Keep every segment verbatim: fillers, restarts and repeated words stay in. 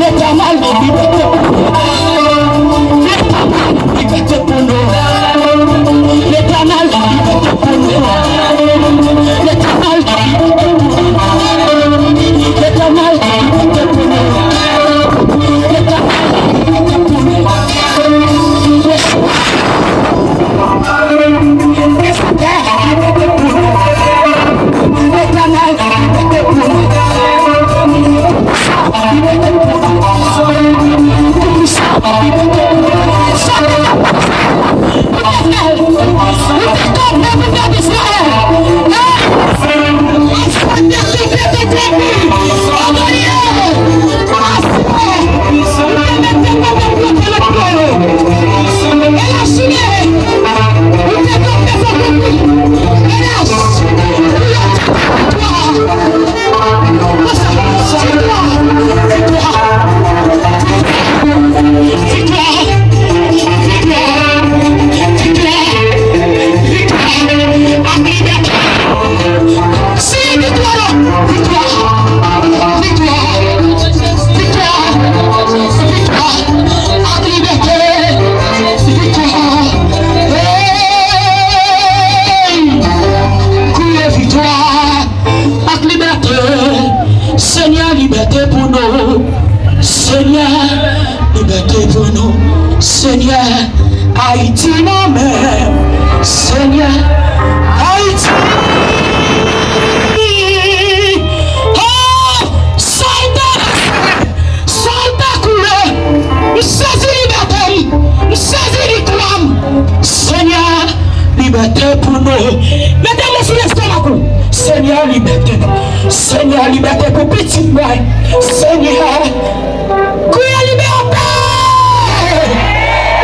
Letènèl, libète pou nou. Letènèl, libète pou nou. Letènèl, libète pou nou. Letènèl, libète pou nou. Letènèl, libète pou nou. Letènèl, libète pou nou. Hey! Kriye viktwa ak libète. Senyè, libète pou nou. Senyè, libète pou nou. Senyè, Ayiti nan men. Senyè, Ayiti. Oh, sa l ta Sa l ta koule, m sezi libète m, m sezi viktwa m. Senyè, libète pou nou. Mete men sou lestomak ou. Senyè, libète. Senyè, libète pou pitit mwen. Senyè, kriye libète!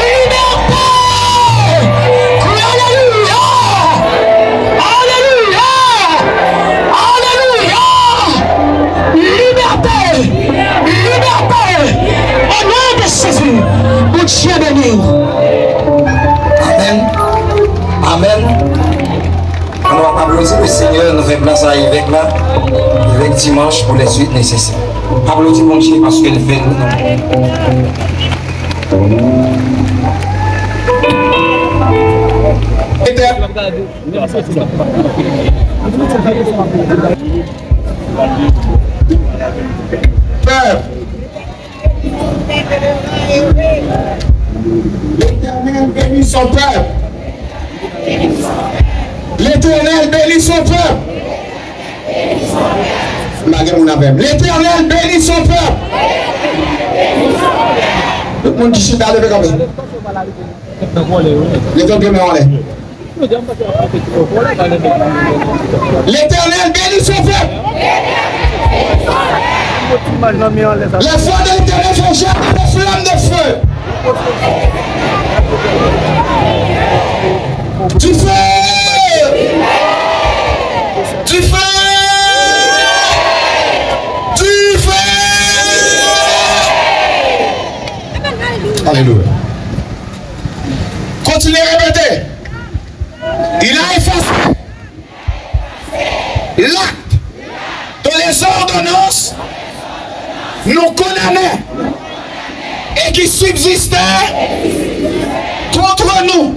Libète! Kriye alelouya! Alelouya! Alelouya! Libète! Libète! O non de Jezi! Bondye beni w! Amèn. Amèn. Ann nou ap aplodi Lesenyè, nou fè plas a evèk la, evèk dimanch pou lè suit nesesè. Aplodi Bondye paske l fè nou. Pèp. L'Éternel bénit son peuple. L'Éternel bénit son peuple. M pa gen moun avè m. L'Éternel bénit son peuple. Tout moun ki chita, leve kanpe. Leve yon pye men anlè. L'Éternel bénit son peuple. Les forces de l'Éternel font jaillir des flammes de feu. Du feu. Du feu. Du feu. Alelouya. Kontinye repete. Il a effacé l'acte dont les ordonnances nous condamnaient et qui subsistaient contre nous.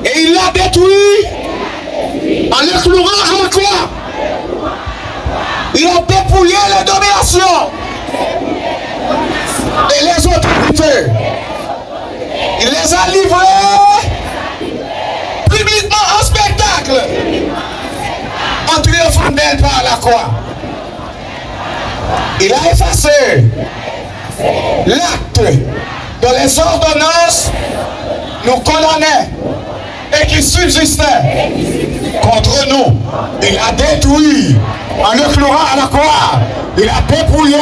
Et il l'a détruit en le clouant à la croix. Il a dépouillé les dominations et les autorités. Il les a livrés publiquement en spectacle en triomphant d'elle par la croix. Il a effacé l'acte dont les ordonnances nous condamnaient et qui subsistaient contre nous. Il a détruit en le clouant à la croix. Il a dépouillé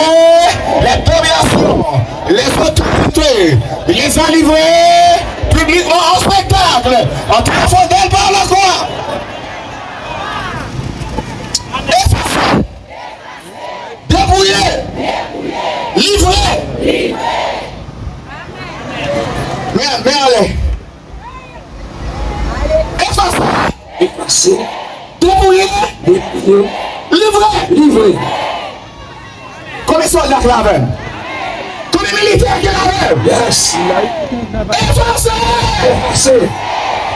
les dominations, les autorités. Il les a livrés publiquement en spectacle, en triomphant d'elle par la croix. Effacé. Dépouillé. Livré. Men, men anlè. Efase. Efase. Depouye. Depouye. Livre! Livre! Konbyen sòlda k la avè m? Konbyen militè k la avè m? Yes! Efase! Efase!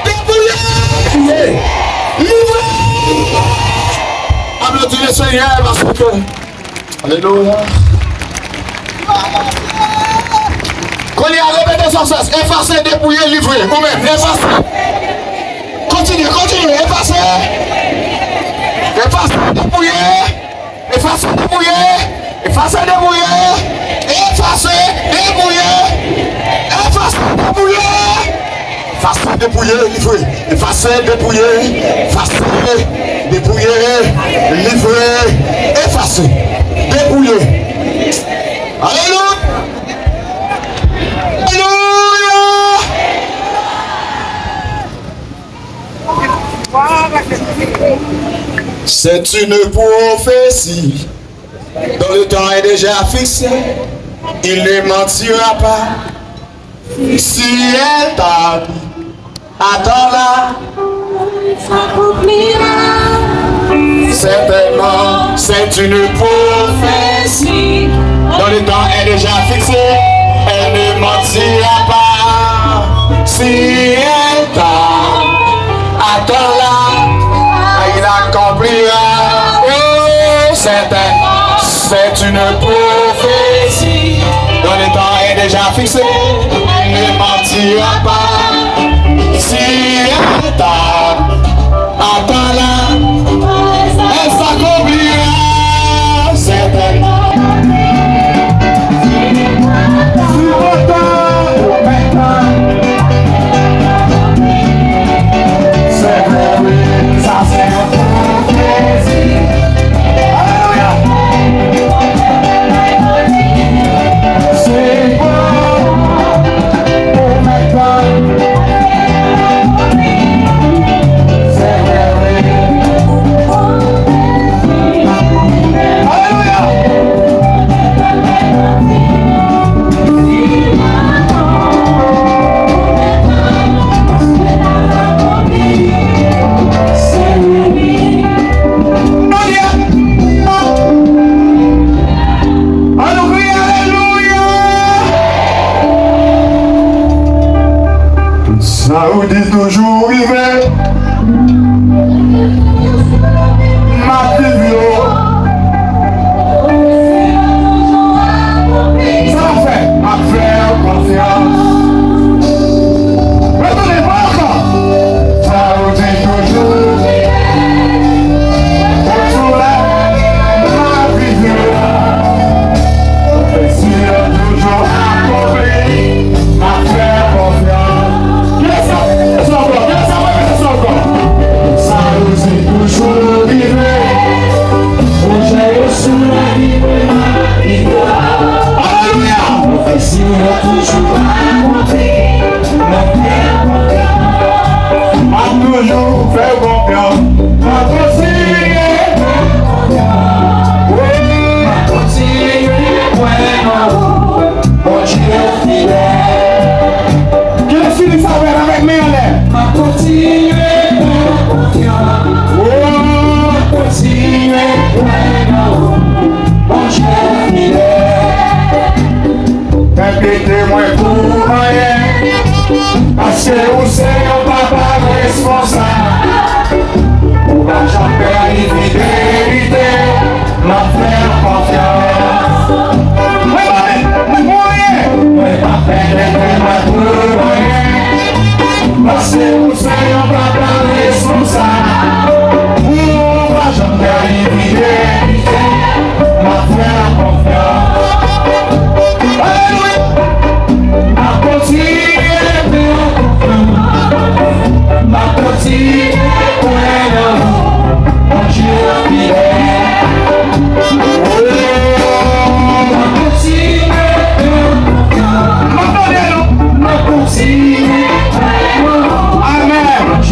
Depouye! Depouye! Livre! Aplodi Lesenyè paske Alelouya. Kounye a, repete sa, sa. Efase, depouye, livre. Ou menm, efase. Kontinye, kontinye, efase. Efase, depouye. Efase, depouye. Efase, depouye. Efase, depouye. Efase, depouye. Efase, depouye, livre. Efase, depouye. Efase, depouye, livre. Efase, depouye. Alelouya. Alelouya. C'est une prophétie dont le temps est déjà fixé. Il ne mentira pas. Si elle tarde, attends-la. Certainement, c'est une prophétie dont le temps est déjà fixé. Elle ne mentira pas. Si elle tarde, attends-la, il accomplira. Oh, c'est un, c'est une prophétie dont le temps est déjà fixé. Elle ne mentira pas. Si elle tarde, attends-la, elle s'accomplira certainement. C'est vrai, oui, ça c'est une prophétie. Alelouya. C'est quoi? Ann nou kriye alelouya! Sa ou di toujou rive. M ap viv yo. Sa w ap fè? M ap fè w konfyans. Retounen, pran ankò. Sa ou di toujou rive. Toujou la, m ap viv yo. Pwofesi yo toujou akonpli. M ap fè konfyans. Kisa, kisa ankò? Kisa, kisa ankò? Sa ou di toujou rive. Pwojè yo sou lavi mwen, m ap viv yo. Alelouya! Pwofesi yo toujou akonpli. M ap fè konfyans. M ap toujou fè konfyans. M ap kontinye. Wi. M ap kontinye kwè nan ou. Bondye fidèl. Kiyès ki di sa avè m avèk men anlè? M ap kontinye fè konfyans. Oh. M ap kontinye kwè nan ou. Bondye fidèl. Enkyete mwen pou anyen, paske ou se yon papa responsab. Ou pa janm trayi fidelite, m ap fè w konfyans. Mwen pa mèt pou anyen. Mwen pa pè enkyete mwen pou anyen, paske ou se yon papa responsab. Ou pa janm trayi fidelite, m ap fè w konfyans. Alelouya! M ap kontinye fè w konfyans. M ap kontinye kwè nan ou. Bondye fidèl. M ap kontinye fè w konfyans. M ap tande nou. M ap kontinye kwè nan ou. Amèn.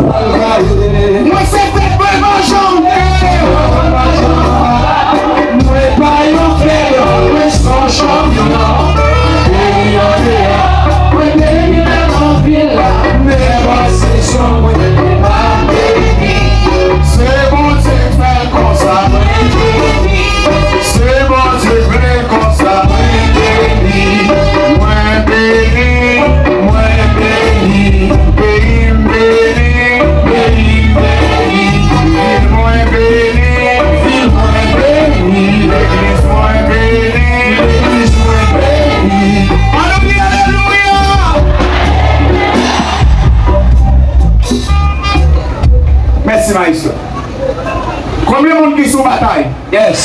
Mwen se pèp mwen pa janm pè. Mwen pa yon fèb, mwen se yon chanpyon. Peyi an deyò, mwen beni nan anpil la. Men pa sezon mwen pa beni. Se Bondye k fè l konsa. Mwen beni. Se Bondye k vle konsa. Mwen beni. Mwen beni. Mwen beni. Peyi m beni. Peyi m beni. Vil mwen beni. Vil mwen beni. Legliz mwen beni. Legliz mwen beni. Ann nou kriye alelouya! Mèsi, maestro. Konbyen moun ki sou batay? Yes.